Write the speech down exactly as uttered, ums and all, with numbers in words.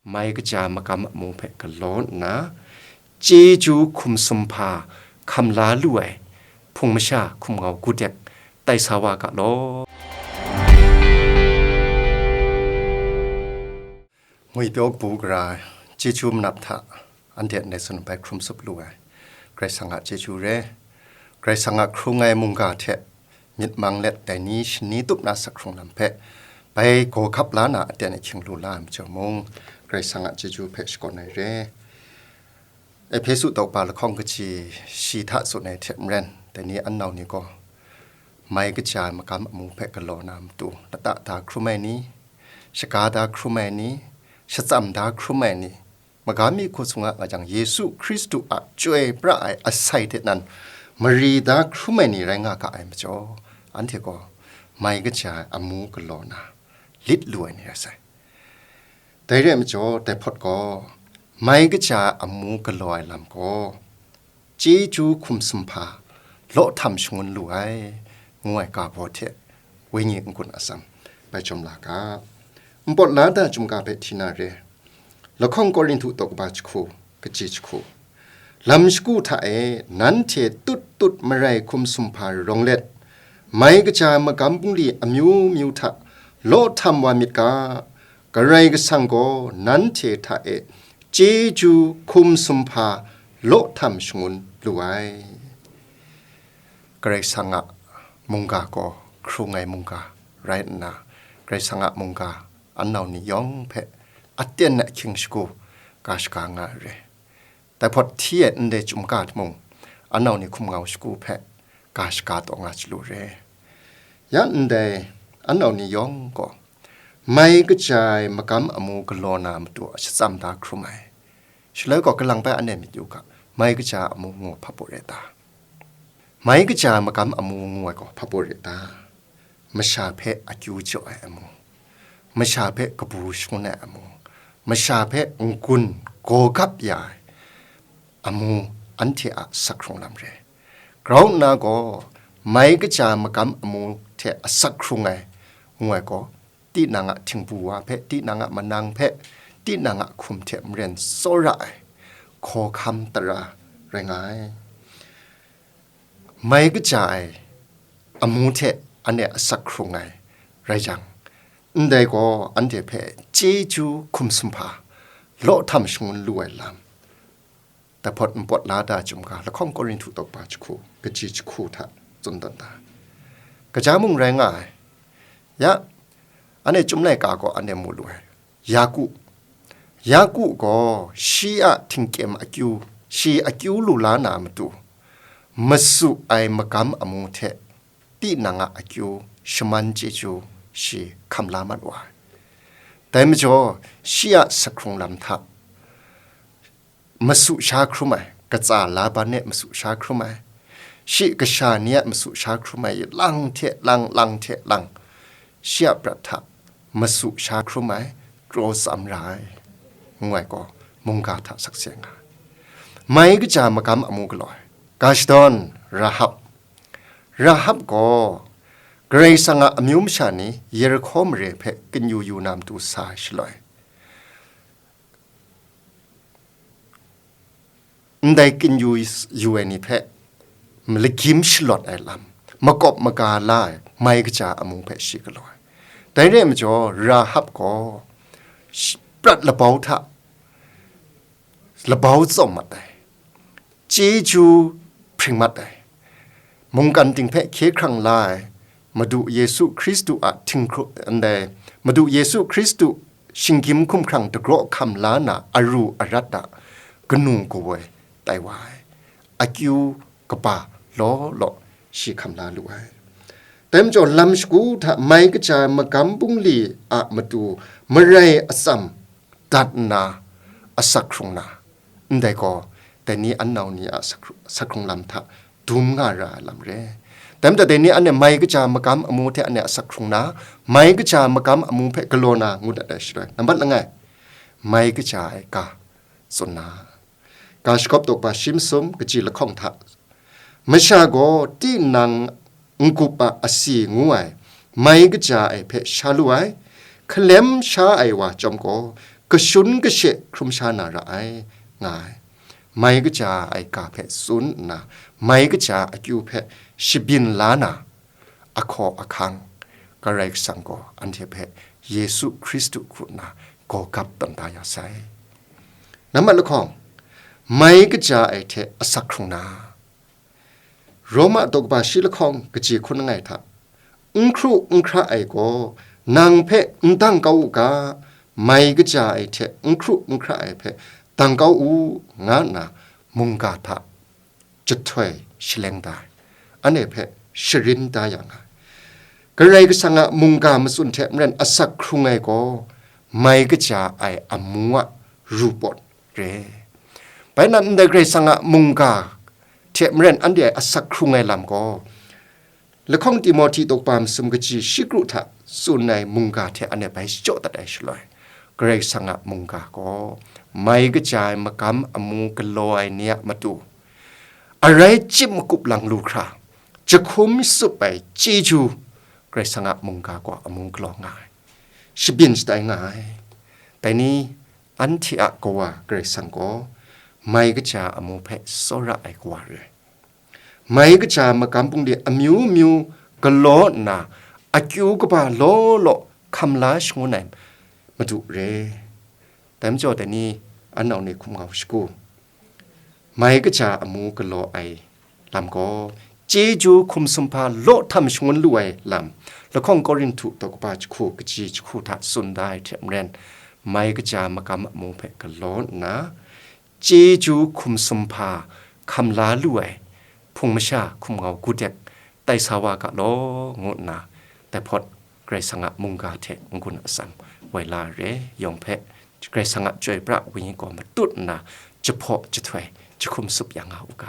mai kaja magam amu hpe galaw nna, chyeju hkum sumhpa hkam la lu ai hpung masha hkum ngau gut ek tai sa wa ga law. Ngwipyaw kabu gara, chyeju manap hta anhte ndai tsun bai hkrum tsup lu ai Karai Kasang a chyeju re. Karai Kasang a hkrung ai mungga hte myit mang let dai ni shani tup na sak hkrung lam hpe bai gaw hkap la na aten ahkying lu la ai majaw mung, Karai Kasang a chyeju hpe shakawn ai re. Ehpesu daw pa lahkawng kaji shi hta tsun ai hte maren, dai ni an nau ni gaw, mai kaja ai magam amu hpe galaw na matu, lata da hkrum ai ni, shaga da hkrum ai ni, shatsam da hkrum ai ni, magam mi hku sung a nga jang, Yesu Hkristu a chyoi pra ai asai hte nan mari da hkrum ai ni rai nga ga ai majaw, anhte gaw mai kaja ai amu galaw na lit lu ai ni rai sai. Dai rai majaw, dai hpawt gaw, mai kaja ai amu galaw ai lam gaw, chyeju hkum sumhpa law htam shangun lu ai, ngu ai ga baw hte wenyi n-gun atsam bai jawm la ga. Npawt la da chyum ga hpe hti na re. Lahkawng Korinhtu daw kaba jahku, kaji jahku. Lam shagu hta e nanhte tut tut marai hkum sumhpa rawng let, mai kaja ai magam bungli amyu myu hta law htam wa myit ga, Karai Kasang gaw nanhte hta e chyeju hkum sumhpa law htam shangun lu ai. Karai Kasang a mungga gaw hkrung ai mungga rai nna, Karai Kasang a mungga an nau ni yawng hpe aten ahkying shagu ga shaga nga ai re. Dai hpawt hti e ndai chyum ga mung, an nau ni hkum ngau shagu hpe ga shaga taw nga chyalu re. Ya ndai an nau ni yawng gaw, mai kaja ai magam amu galaw na matu a shatsam da hkrum ai. Shaloi gaw, kalang bai anhte myit yu ga, mai kaja ai amu ngu hpabaw re ta? Mai kaja ai magam amu ngu ai gaw hpabaw re ta? Masha hpe akyu jaw ai amu, masha hpe kabu shangun ai amu, masha hpe n-gun gaw gap ya ai amu, anhte a sak hkrung lam re. Grau nna gaw, mai kaja ai magam amu hte asak hkrung ai, ngu ai gaw, tinang a htingbu wa hpe, tinang a manang hpe, tinang a hkum hte maren tsawra ai hkawhkam tara rai nga ai. Mai kaja ai amu hte anhte asak hkrung ai rai jang, ndai gaw anhte hpe chyeju hkum sumhpa law htam shangun lu ai lam, dai hpawt npawt la da chyum ga, lahkawng Korinhtu daw kaba jahku, kaji jahku hta tsun tawn da. Kaja mung rai nga ai. Ya, anhte chyum laika gaw anhte mu lu ai. Yaku, Yaku gaw shi a htingkyem akyu, shi akyu lu la na matu, masu ai magam amu hte tinang a akyu shaman chyeju shi hkam la mat wa ai. Dai majaw, shi a sak hkrung lam hta masu sha hkrum ai, katsa Laban e masu sha hkrum ai, shi kasha ni a masu sha hkrum ai, lang hte lang, lang hte lang, shi a prat hta masu sha hkrum ai, kraw tsam ra ai, ngu ai gaw, mungga hta sakse nga ai. Mai kaja magam amu galaw ai. Ga shadawn, Rahab. Rahab gaw Karai Kasang a amyu masha ni Yerihko mare hpe kinyu yu na matu sa ai shaloi, ndai kinyu yu ai ni hpe malagim shalawt ai lam, makawp maga la ai mai kaja amu hpe shi galaw ai. Dai rai majaw, Rahab gaw shi-, prat labau hta labau tsawm mat ai, chyeju hpring mat ai, mungkan ting hpe hkye hkrang la ai, Madu Yesu Hkristu a htinghkru ndai, Madu Yesu Hkristu shinggyim hkumhkrang dagraw hkam la na aru arat a kanu kawoi tai wa ai, akyu kaba law law shi hkam la lu ai. Dai majaw, lam shagu hta mai kaja ai magam bungli a matu marai atsam dat nna asak hkrung na, ndai gaw, dai ni an nau ni a sak-, sak hkrung lam hta dum nga ra ai lam re. Dai majaw, dai ni anhte mai kaja magam amu hte anhte asak hkrung na, mai kaja magam amu hpe galaw na ngut dat ai shaloi, nambat langai, mai kaja ai ga tsun na, ga shagawp daw kaba shi masum, kaji lahkawng hta, masha gaw tinang n-gup a asi ngu ai mai kaja ai hpe sha lu ai, hkalem sha ai wa chyawm gaw, kashun kashe hkrum sha na ra ai, nga ai. Mai kaja ai ga hpe tsun nna, mai kaja akyu hpe shabyin la na, ahkaw ahkang, Karai Kasang gaw anhte hpe Yesu Hkristu hku nna gaw gap tawn da ya sai. Nambat lahkawng, mai kaja ai hte asak hkrung na, Roma daw kaba shi lahkawng kaji hkun langai hta, n hkru n hkra ai gaw, nang hpe n dang kau u ga, mai kaja ai hte n hkru n hkra ai hpe dang kau u, nga nna mungga hta jahtoi shaleng da ai, anhte hpe sharin da ya nga ai. Karai Kasang a mungga matsun hte maren asak hkrung ai gaw, mai kaja ai amu a ru pawt re. Bai nna ndai Karai Kasang a mungga hte maren anhte asak hkrung ai lam gaw, lahkawng Timohti daw kaba masum kaji shi kru hta tsun ai mungga hte anhte bai shachyaw dat ai shaloi, Karai Kasang a mungga gaw mai kaja ai magam amu galaw ai ni a matu, arai chyip makup lang lu hkra, jahkum tsup ai chyeju Karai Kasang a mungga gaw amu galaw nga ai, shabyin shatai nga ai. Dai ni, anhte a Kawa Karai Kasang gaw mai kaja amu hpe tsawra ai Kawa re ai. Mai kaja magam bungli amyu myu galaw nna, akyu kaba law law hkam la shangun ai Madu re. Dai majaw dai ni, an nau ni hkum ngau shagu, mai kaja amu galaw ai lam gaw, chyeju hkum sumhpa law htam shangun lu ai lam, lahkawng Korinhtu daw kaba jahku kaji jahku hta tsun da ai hte maren, mai kaja magam amu hpe galaw nna, chyeju hkum sumhpa hkam la lu ai hpung masha hkum ngau gu dek tai sa wa ga law, ngu nna dai hpawt Karai Kasang a mungga hte n-gun atsam woi la ai re. Yawng hpe Karai Kasang a Chyoi pra Wenyi gaw matut nna jahpaw jahtoi jahkum tsup ya nga u ga.